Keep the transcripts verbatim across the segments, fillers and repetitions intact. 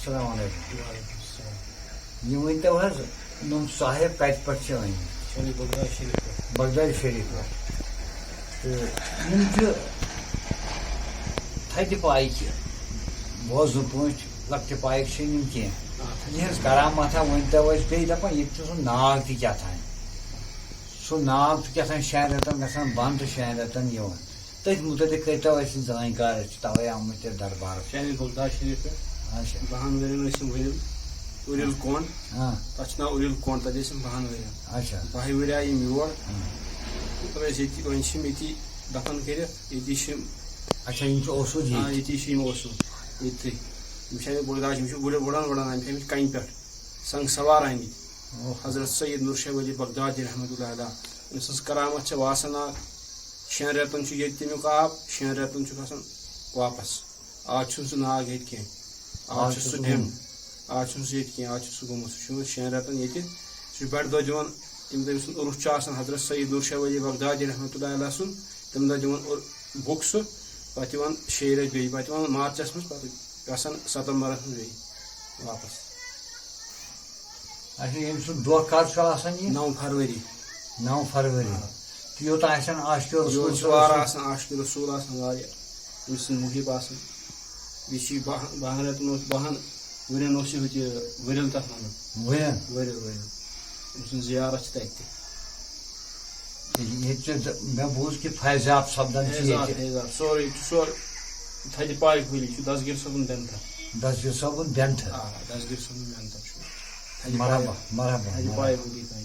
السلام علیکم۔ وعلیکم السلام۔ یہِ ؤنۍ تو حظ، نُم صاحب کتہِ پٮ۪ٹھ چھِ ٲمٕتۍ؟ سٲنۍ بغداد شریف پٮ۪ٹھ۔ بغداد شریف پٮ۪ٹھ۔ تہٕ یِم چھِ تھدِ پایہِ کہِ بوزنہٕ پٲٹھۍ لۄکٹہِ پایہِ چھِ یِم کینٛہہ۔ آ۔ یِہٕنٛز کرامتھا ؤنۍ تو اَسہِ، بیٚیہِ دَپان ییٚتہِ چھُ سُہ ناگ تہِ کیٛاہ تام۔ سُہ ناگ چھُ کیٛاہ تام شٮ۪ن رٮ۪تن گژھان بنٛد تہٕ شٮ۪ن رٮ۪تن یِوان۔ تٔتھۍ مُتعلِق کٔرۍتو اَسہِ زٲنۍ کار، أسۍ چھِ تَوَے آمٕتۍ تہٕ دربارَس۔ شاہی بغداد شریف پٮ۪ٹھ اچھا۔ بَہَن ؤرِیَن ٲسۍ یِم ؤرِل، اُرِل کۄنٛڈ۔ ہاں۔ تَتھ چھُ ناو اُرِل کۄنٛڈ، تَتہِ ٲسۍ یِم بَہَن ؤرِیَن۔ اچھا۔ بَہہِ ؤرۍ آیہِ یِم یور۔ ہاں۔ پَتہٕ ٲسۍ ییٚتی، وۄنۍ چھِ یِم ییٚتی دَفَن کٔرِتھ، ییٚتی چھِ یِم۔ اچھا، یِم چھِ اوسوٗد آ، ییٚتہِ؟ ییٚتی چھِ یِم اوسوٗد، ییٚتھی۔ یِم چھِ اَمہِ بغداد، یِم چھِ گُرٮ۪ن وُرٮ۪ن وُڑان، یِم چھِ اَمِکۍ کَنہِ پٮ۪ٹھ سنگ سوار آمٕتۍ۔ اوہ۔ حضرت سید نور شاہ ولی بغدادی رحمتہ اللہ علیہ، أمۍ سٕنٛز کرامت چھےٚ واسان اکھ، شٮ۪ن رٮ۪تن چھُ ییٚتہِ تَمیُک آب، شٮ۪ن رٮ۪تن چھُ گژھان واپس۔ آز چھُنہٕ سُہ ناگ ییٚتہِ کینٛہہ، آز آز چھُ چھُ سُہ سُہ ڈیم۔ گوٚمُت۔ آز چھُنہٕ سُہ ییٚتہِ کینٛہہ، آز چھُ سُہ گوٚمُت، سُہ چھُ شٮ۪ن رٮ۪تن ییٚتہِ۔ سُہ چھُ بٮ۪ٹھ دۄہ دِوان، ییٚمہِ دۄہ أمۍ سُنٛد عرس چھُ آسان، حضرت سید نور شاہ ولی بغدادی رحمتہ اللہ علیہ سُنٛد، تَمہِ دۄہ دِوان عر-، بُک سُہ، پتہٕ یِوان شیٚیہِ رٮ۪تھۍ بیٚیہِ، پتہٕ یِوان مارچس منٛز، پتہٕ گژھان ستمبرس منٛز بیٚیہِ واپس۔ اچھا، ییٚمہِ سُنٛد دۄہ کر چھُ آسان یہِ؟ نو فروری۔ نو فروری۔ آ۔ تہٕ یوٚت آسن عاشقِ رسول یور چھُ صلی اللہ علیہ واریاہ وسلم۔ آسان، عاشقِ رسول آسان واریاہ، أمۍ سٕنٛدۍ محب آسان۔ بیٚیہِ چھُ یہِ بہن، بہن رٮ۪تن اوس، بہن ؤرین اوس یہِ ہُتہِ ؤرِل تَتھ وَنان۔ ؤرِل؟ ؤرِل، ؤرِل۔ أمۍ سٕنٛز زیارت چھِ تَتہِ تہِ۔ ییٚتہِ چھِ د-، مےٚ بوٗز کہِ فیضاب سپدان چھِ فیضاب، ییٚتہِ۔ فیضاب، سورُے چھُ سورُے تھدِ پایہِ کُلہِ چھُ دستگیٖر صٲبُن بٮ۪نتھٕر۔ دستگیٖر صٲبُن بٮ۪نتھٕر۔ آ، دستگیٖر صٲبُن بٮ۪نتھٕر چھُ۔ تھدِ مرحبا، پایہِ، مرحبا، تھدِ مرحبا۔ پایہِ کُلہِ کَنہِ۔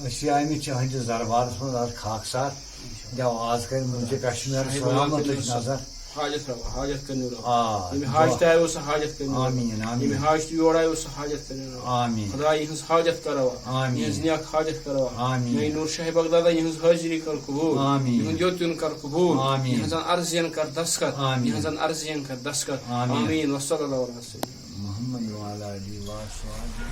أسۍ چھِ آمٕتۍ چھِ أہٕنٛدِس دربارس منٛز آز خاکسار۔ انشاءاللہ۔ دِیو آز کَرِ مُلکہِ کشمیٖرس شاہی سلامت بغداد أسۍ نظر۔ حاجت روا، حاجت کَرنہِ روا۔ آ، ییٚمہِ دُعا۔ حاجتہِ آیہِ اوس سُہ حاجت کَرنہِ روا۔ آمیٖن، آمیٖن۔ ییٚمہِ حاجتہِ یور آیہِ اوس سُہ حاجت کَرنہِ روا۔ آمیٖن۔ خدایا یِہٕنٛز حاجت کَروا۔ آمیٖن۔ یِہٕنٛز نیک حاجت کَروا۔ آمیٖن۔ نٔے نور شاہ بغدادا یِہٕنٛز حٲضری کَر قبوٗل۔ آمیٖن۔ یِہُنٛد یوٚت یُن کَر قبوٗل۔ آمیٖن۔ یِہٕنٛزن عرضین کَر دستخط۔ آمیٖن۔ یِہٕنٛزن عرضین کَر دستخط۔ آمیٖن۔ آمیٖن۔ وصلی اللہ علیہ وسلم۔ محمد وعلی آلہ وصحبہ۔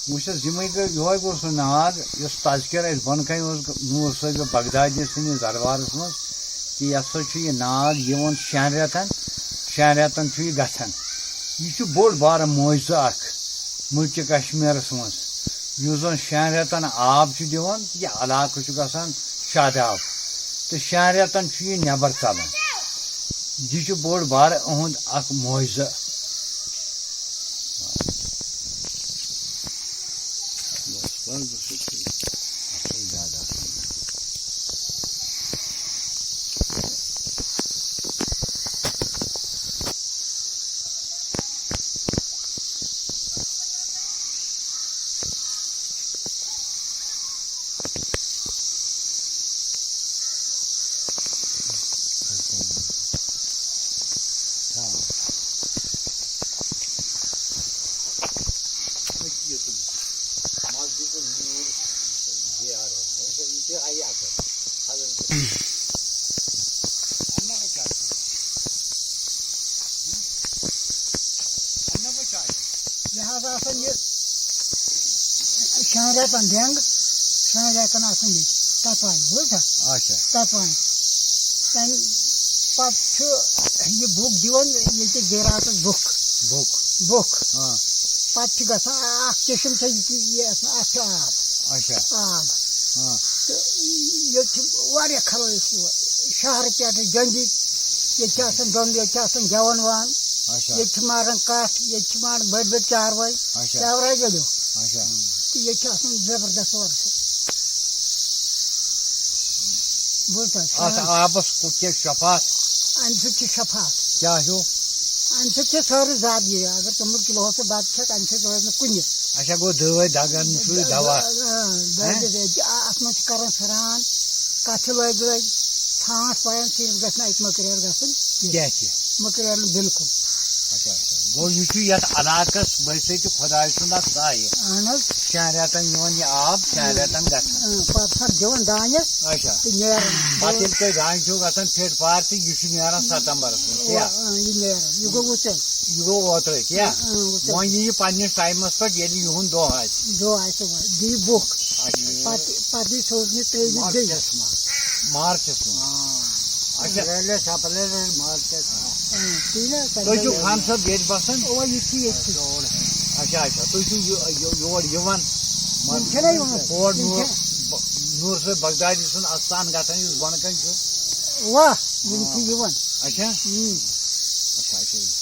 وٕچھ حظ، یِمَے گٔے، یِہوٚے گوٚو سُہ ناگ، یُس تذکرٕ اَسہِ بۄنہٕ کَنہِ اوس نوٗر صٲبِ بغدادی سٕنٛدِس دربارَس منٛز، کہِ یہِ ہسا چھُ یہِ ناگ یِوان شٮ۪ن رٮ۪تَن، شٮ۪ن رٮ۪تَن چھُ یہِ گژھان۔ یہِ چھُ بوٚڑ بارٕ معجزٕ اَکھ مُلکہِ کشمیٖرَس منٛز، یُس زَن شٮ۪ن رٮ۪تَن آب چھُ دِوان، یہِ علاقہٕ چھُ گژھان شاداب، تہٕ شٮ۪ن رٮ۪تَن چھُ یہِ نٮ۪بَر ژَلان۔ یہِ چھُ بوٚڑ بارٕ اُہُنٛد اَکھ معجزٕ۔ بس، بس، بس، یُتُے۔ اَصٕل زیادٕ اَصٕل۔ یہِ حظ آسان یہِ شٮ۪ن رٮ۪تن ڈٮ۪نٛگ، شٮ۪ن رٮ۪تن آسان ییٚتہِ تپان، بوٗزتھا؟ اچھا۔ تپان۔ تَمہِ پتہٕ چھُ یہِ بُک دِوان ییٚتہِ زِراعتس بُک۔ بُک۔ بُک۔ ہاں۔ پتہٕ چھِ گژھان اکھ چشم چھےٚ یہِ، یہِ آسان، اَتھ چھُ آب۔ اچھا۔ آب۔ ہاں۔ تہٕ ییٚتہِ چھِ واریاہ خلٲیِق یِوان۔ شہرٕ پٮ۪ٹھٕ جنٛدی، ییٚتہِ چھِ آسان دۄن، ییٚتہِ چھِ آسان گٮ۪وَن وان، اچھا۔ ییٚتہِ چھِ ماران کَٹھ، ییٚتہِ چھِ ماران بٔڑۍ بٔڑۍ چاروٲے، اچھا۔ چاروٲے ؤلِو۔ اچھا۔ تہٕ ییٚتہِ چھِ آسان زبردست ورٕ۔ بوٗزتھا؟ اَتھ آبَس کُ-، کیٛاہ شفاعت؟ اَمہِ سۭتۍ چھِ شفاعت۔ کیٛاہ ہیوٗ؟ اَمہِ سۭتۍ چھِ سٲرٕے زادگی۔ اگر تِمَن کِلوَس سۭتۍ بَتہٕ کھٮ۪کھ، اَمہِ سۭتۍ روزِ نہٕ کُنہِ۔ اچھا، گوٚو دٲدۍ دَگَن چھُے دوا۔ آ، دٲدِس ہہ؟ ییٚتہِ، آ، اَتھ منٛز چھِ کَران سرٛان، کَتھِ لٲگۍ لٲگۍ ژھانٛٹھ پَیان، صرف گژھِ نہٕ اَتہِ مٔکریر گژھُن کینٛہہ۔ کینٛہہ تہِ۔ مٔکریر نہٕ بِلکُل۔ اچھا، اچھا۔ گوٚو، یہِ چھُ یَتھ علاقَس بٲسِتھ تہِ خۄداے سُنٛد اَکھ سایہِ۔ اہن حظ۔ شٮ۪ن رٮ۪تَن یِوان یہِ آب، شٮ۪ن رٮ۪تَن گژھان۔ اۭں، پَتہٕ پھَر دِوان دانٮ۪س اچھا۔ تہٕ نیران۔ پَتہٕ ییٚلہِ تۄہہِ دانہِ چھُو گژھان فِٹ فار تہٕ یہِ چھُ نیران ستمبرَس منٛز، تی یا؟ اۭں، یہِ نیران۔ یہِ گوٚو وُژن۔ یہِ گوٚو اوترَے، تی یا؟ اۭں، وُژن۔ وۄنۍ یِیہِ یہِ پنٛنِس ٹایمَس پٮ۪ٹھ، ییٚلہِ یِہُنٛد دۄہ آسہِ۔ دۄہ آسہِ وۄنۍ، دِیہِ بُک۔ اچھا۔ پَتہٕ، پَتہٕ یی سوزنہِ ترٛیٚیہِ بیٚیہِ۔ مارچَس منٛز۔ مارچَس منٛز۔ آ۔ اچھا۔ ریلہِ چھِ اَپٲرۍ مارچَس منٛز۔ اۭں، تی نا، تَمہِ تۄہہِ چھُو دۄہ۔ خان صٲب ییٚتہِ بَسان؟ اَوا، ییٚتہِ چھِ، ییٚتہِ چھِ۔ اچھا، اچھا۔ تُہۍ چھِو یہِ-، یہِ-، یور یِوان؟ یِم چھِنہ یِوان؟ اور یِم نوٗر، چھِ ب-، نوٗر صٲب بغدادی سُنٛد اَستان گژھان، یُس بۄنہٕ کَنہِ چھُ؟ اَوا، یِم چھِ یِوان۔ اچھا؟ اۭں۔ اچھا، اچھا۔